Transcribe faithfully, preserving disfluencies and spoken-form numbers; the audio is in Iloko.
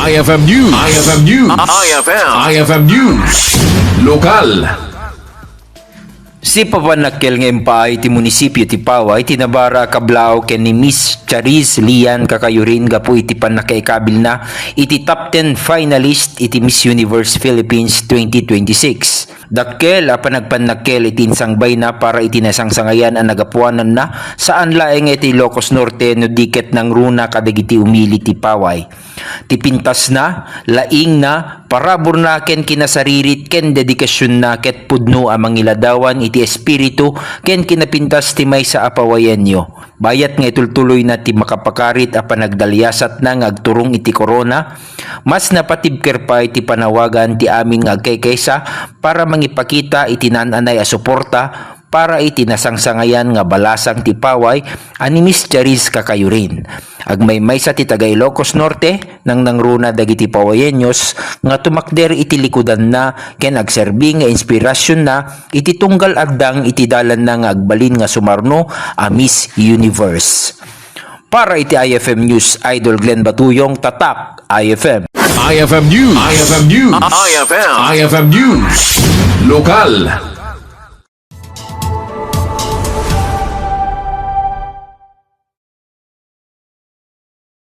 I F M News. I F M News. I F M. I F M News. Lokal. Sipapanakkel nga impaay ti munisipyo ti Paway ti nabara a kablaaw ken ni Miss Chariz Lian Kakayurin gapu iti pannakaikabilna iti top ten finalist iti Miss Universe Philippines twenty twenty-six. Dakkel a panagpannakkel iti insangbayna para iti nasangsangayan a nagapuananna, saan laeng nga iti Ilocos Norte no di ket nangruna kadagiti umili ti Paway. Ti pintasna, laingna, paraburna ken kinasaririt ken dedikasionna ket pudno a mangiladawan iti espiritu ken kinapintas ti maysa a Pawayenyo. Bayat nga itultuloyna ti makapakarit a panagdaliasatna nga agturong iti korona, mas napatibker pay ti panawagan ti amin nga agkaykaysa para mangipakita iti naan-anay a suporta para iti nasangsangayan nga balasang ti Paway a ni Miss Chariz Kakayurin. Agmaymaysa ti taga Ilocos Norte, nangnangruna dagiti Pawayenyos nga tumakder iti likudanna ken agserbi nga inspirasionna iti tunggal agdang iti dalanna nga agbalin nga sumarno a Miss Universe. Para iti I F M News, Idol Glenn Batuyong, Tatak I F M. I F M News. I F M News. I F M. I F M News. Lokal.